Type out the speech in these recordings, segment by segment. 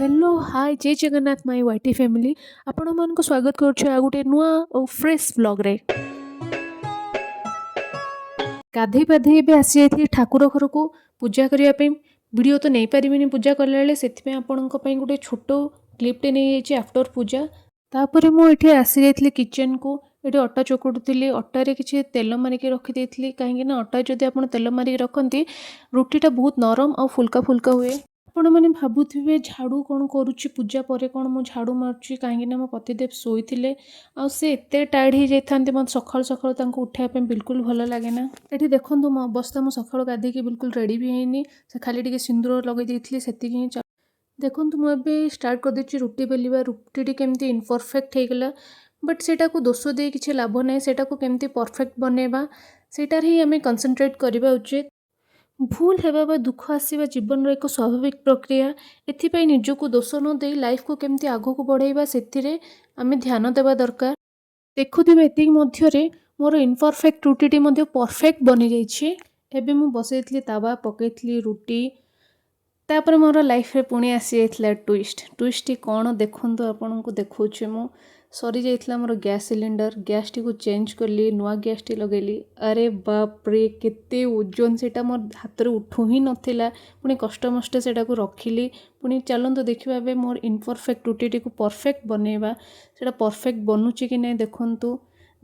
Hello, ହାଏ, ଜୟ ଜଗନ୍ନାଥ ମାଇ ୱାଇଟି family. ଆପଣମାନଙ୍କୁ ସ୍ୱାଗତ କରୁଛି ଆଉ ଗୋଟେ ନୂଆ ଓ ଫ୍ରେଶ୍ ବ୍ଲଗ୍ରେ। ଗାଧେଇ ପାଧେଇ ଏବେ ଆସିଯାଇଥିଲି ଠାକୁର ଘରକୁ ପୂଜା କରିବା ପାଇଁ। ଭିଡ଼ିଓ ତ ନେଇପାରିବିନି ପୂଜା କଲାବେଳେ, ସେଥିପାଇଁ ଆପଣଙ୍କ ପାଇଁ ଗୋଟେ ଛୋଟ କ୍ଲିପ୍ଟେ ନେଇଯାଇଛି ଆଫ୍ଟର ପୂଜା। ତାପରେ ମୁଁ ଏଠି ଆସିଯାଇଥିଲି କିଚେନକୁ। ଏଠି ଅଟା ଚକୁଟୁଥିଲି। ଅଟାରେ କିଛି ତେଲ ମାରିକି ରଖିଦେଇଥିଲି, କାହିଁକି ନା ଅଟା ଯଦି ଆପଣ ତେଲ ମାରିକି ରଖନ୍ତି, ରୁଟିଟା ବହୁତ ନରମ ଆଉ ଫୁଲକା ଫୁଲକା ହୁଏ। ଆପଣମାନେ ଭାବୁଥିବେ, ଝାଡ଼ୁ କ'ଣ କରୁଛି? ପୂଜା ପରେ କ'ଣ ମୁଁ ଝାଡ଼ୁ ମାରୁଛି? କାହିଁକିନା ମୋ ପତିଦେବ ଶୋଇଥିଲେ ଆଉ ସେ ଏତେ ଟାୟାର୍ଡ଼ ହେଇଯାଇଥାନ୍ତି, ମୋତେ ସକାଳୁ ସକାଳୁ ତାଙ୍କୁ ଉଠାଇବା ପାଇଁ ବିଲକୁଲ ଭଲ ଲାଗେ ନା। ଏଠି ଦେଖନ୍ତୁ ମୋ ଅବସ୍ଥା। ମୁଁ ସକାଳୁ ଗାଧେଇକି ବିଲକୁଲ ରେଡ଼ି ବି ହେଇନି। ସେ ଖାଲି ଟିକେ ସିନ୍ଦୁର ଲଗେଇ ଦେଇଥିଲି, ସେତିକି ହିଁ। ଦେଖନ୍ତୁ, ମୁଁ ଏବେ ଷ୍ଟାର୍ଟ କରିଦେଇଛି ରୁଟି ବେଲିବା। ରୁଟିଟି କେମିତି ଇନପରଫେକ୍ଟ ହେଇଗଲା, ବଟ୍ ସେଇଟାକୁ ଦୋଷ ଦେଇ କିଛି ଲାଭ ନାହିଁ। ସେଇଟାକୁ କେମିତି ପରଫେକ୍ଟ ବନେଇବା, ସେଇଟାରେ ହିଁ ଆମେ କନସେନ୍ଟ୍ରେଟ୍ କରିବା ଉଚିତ। ଭୁଲ ହେବା ବା ଦୁଃଖ ଆସିବା ଜୀବନର ଏକ ସ୍ୱାଭାବିକ ପ୍ରକ୍ରିୟା। ଏଥିପାଇଁ ନିଜକୁ ଦୋଷ ନ ଦେଇ ଲାଇଫକୁ କେମିତି ଆଗକୁ ବଢ଼େଇବା, ସେଥିରେ ଆମେ ଧ୍ୟାନ ଦେବା ଦରକାର। ଦେଖୁଥିବେ, ଏତିକି ମଧ୍ୟରେ ମୋର ଇନପରଫେକ୍ଟ ରୁଟିଟି ମଧ୍ୟ ପରଫେକ୍ଟ ବନିଯାଇଛି। ଏବେ ମୁଁ ବସେଇଥିଲି ତାୱା, ପକେଇଥିଲି ରୁଟି। ତାପରେ ମୋର ଲାଇଫରେ ପୁଣି ଆସିଯାଇଥିଲା ଟୁଇଷ୍ଟ। ଟୁଇଷ୍ଟଟି କ'ଣ, ଦେଖନ୍ତୁ, ଆପଣଙ୍କୁ ଦେଖାଉଛି ମୁଁ। ସରିଯାଇଥିଲା ମୋର ଗ୍ୟାସ୍ ସିଲିଣ୍ଡର। ଗ୍ୟାସ୍ଟିକୁ ଚେଞ୍ଜ କଲି, ନୂଆ ଗ୍ୟାସ୍ଟି ଲଗେଇଲି। ଆରେ ବାପରେ, କେତେ ଓଜନ! ସେଇଟା ମୋ ହାତରେ ଉଠୁ ହିଁ ନଥିଲା। ପୁଣି କଷ୍ଟମଷ୍ଟେ ସେଇଟାକୁ ରଖିଲି। ପୁଣି ଚାଲନ୍ତୁ ଦେଖିବା, ଏବେ ମୋର ଇନପରଫେକ୍ଟ ରୁଟିଟିକୁ ପରଫେକ୍ଟ ବନେଇବା। ସେଇଟା ପରଫେକ୍ଟ ବନୁଛି କି ନାହିଁ, ଦେଖନ୍ତୁ।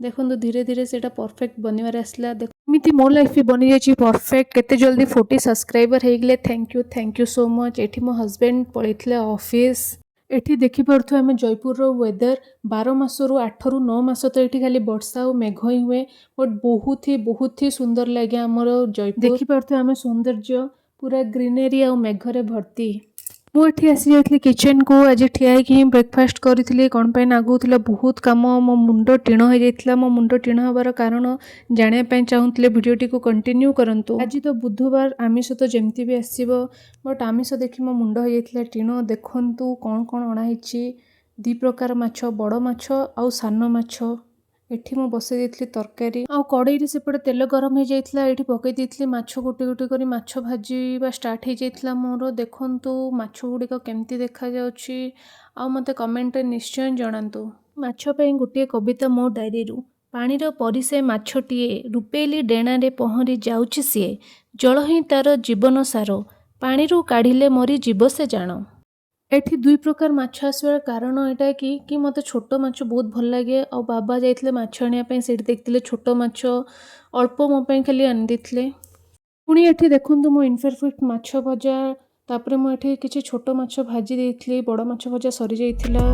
ଦେଖନ୍ତୁ, ଧୀରେ ଧୀରେ ସେଇଟା ପରଫେକ୍ଟ ବନିବାରେ ଆସିଲା। ଏମିତି ମୋ ଲାଇଫ୍ ବି ବନିଯାଇଛି ପରଫେକ୍ଟ। କେତେ ଜଲ୍ଦି 40 ସବସ୍କ୍ରାଇବର ହେଇଗଲେ। Thank you, thank you so much. ଏଠି ମୋ ହଜବେଣ୍ଡ ପଳେଇଥିଲେ ଅଫିସ୍। ଏଠି ଦେଖିପାରୁଥିବେ ଆମେ ଜୟପୁରର ୱେଦର। 12 ମାସରୁ 8ରୁ 9 ମାସ ତ ଏଠି ଖାଲି ବର୍ଷା ଆଉ ମେଘ ହିଁ ହୁଏ, ବଟ୍ ବହୁତ ହି ବହୁତ ହି ସୁନ୍ଦର ଲାଗେ ଆମର ଜୟପୁର। ଦେଖିପାରୁଥିବେ ଆମେ ସୌନ୍ଦର୍ଯ୍ୟ, ପୁରା ଗ୍ରିନେରୀ ଆଉ ମେଘରେ ଭର୍ତ୍ତି। ମୁଁ ଏଠି ଆସିଯାଇଥିଲି କିଚେନକୁ। ଆଜି ଠିଆ ହେଇକି ହିଁ ବ୍ରେକଫାଷ୍ଟ କରିଥିଲି। କ'ଣ ପାଇଁ ନା ଆଗକୁ ଥିଲା ବହୁତ କାମ, ମୋ ମୁଣ୍ଡ ଟିଣ ହେଇଯାଇଥିଲା। ମୋ ମୁଣ୍ଡ ଟିଣ ହେବାର କାରଣ ଜାଣିବା ପାଇଁ ଚାହୁଁଥିଲେ ଭିଡ଼ିଓଟିକୁ କଣ୍ଟିନ୍ୟୁ କରନ୍ତୁ। ଆଜି ତ ବୁଧବାର, ଆମିଷ ତ ଯେମିତି ବି ଆସିବ, ବଟ୍ ଆମିଷ ଦେଖି ମୋ ମୁଣ୍ଡ ହେଇଯାଇଥିଲା ଟିଣ। ଦେଖନ୍ତୁ କ'ଣ କ'ଣ ଅଣା ହେଇଛି। ଦୁଇ ପ୍ରକାର ମାଛ, ବଡ଼ ମାଛ ଆଉ ସାନ ମାଛ। ଏଠି ମୁଁ ବସେଇ ଦେଇଥିଲି ତରକାରୀ ଆଉ କଡ଼େଇରେ ସେପଟେ ତେଲ ଗରମ ହେଇଯାଇଥିଲା। ଏଇଠି ପକେଇ ଦେଇଥିଲି ମାଛ। ଗୋଟେ ଗୋଟେ କରି ମାଛ ଭାଜିବା ଷ୍ଟାର୍ଟ ହେଇଯାଇଥିଲା ମୋର। ଦେଖନ୍ତୁ ମାଛ ଗୁଡ଼ିକ କେମିତି ଦେଖାଯାଉଛି ଆଉ ମୋତେ କମେଣ୍ଟରେ ନିଶ୍ଚୟ ଜଣାନ୍ତୁ। ମାଛ ପାଇଁ ଗୋଟିଏ କବିତା ମୋ ଡାଏରୀରୁ। ପାଣିର ପରି ସେ ମାଛଟିଏ, ରୂପେଲି ଡେଣାରେ ପହଁରି ଯାଉଛି ସିଏ। ଜଳ ହିଁ ତାର ଜୀବନ ସାର, ପାଣିରୁ କାଢ଼ିଲେ ମରିଯିବ ସେ ଜାଣ। ଏଠି ଦୁଇ ପ୍ରକାର ମାଛ ଆସିବାର କାରଣ ଏଇଟା କି ମୋତେ ଛୋଟ ମାଛ ବହୁତ ଭଲ ଲାଗେ। ଆଉ ବାବା ଯାଇଥିଲେ ମାଛ ଆଣିବା ପାଇଁ, ସେଇଠି ଦେଖିଥିଲେ ଛୋଟ ମାଛ, ଅଳ୍ପ ମୋ ପାଇଁ ଖାଲି ଆଣିଦେଇଥିଲେ। ପୁଣି ଏଠି ଦେଖନ୍ତୁ ମୋ ଇନପରଫେକ୍ଟ ମାଛ ଭଜା। ତାପରେ ମୁଁ ଏଠି କିଛି ଛୋଟ ମାଛ ଭାଜି ଦେଇଥିଲି, ବଡ଼ ମାଛ ଭଜା ସରିଯାଇଥିଲା।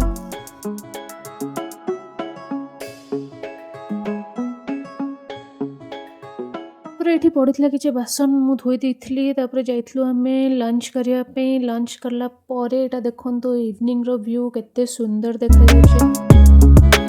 ତାପରେ ଏଠି ପଡ଼ିଥିଲା କିଛି ବାସନ, ମୁଁ ଧୋଇ ଦେଇଥିଲି। ତାପରେ ଯାଇଥିଲୁ ଆମେ ଲଞ୍ଚ କରିବା ପାଇଁ। ଲଞ୍ଚ କଲା ପରେ ଏଇଟା ଦେଖନ୍ତୁ ଇଭିନିଂର ଭ୍ୟୁ, କେତେ ସୁନ୍ଦର ଦେଖାଯାଉଛି।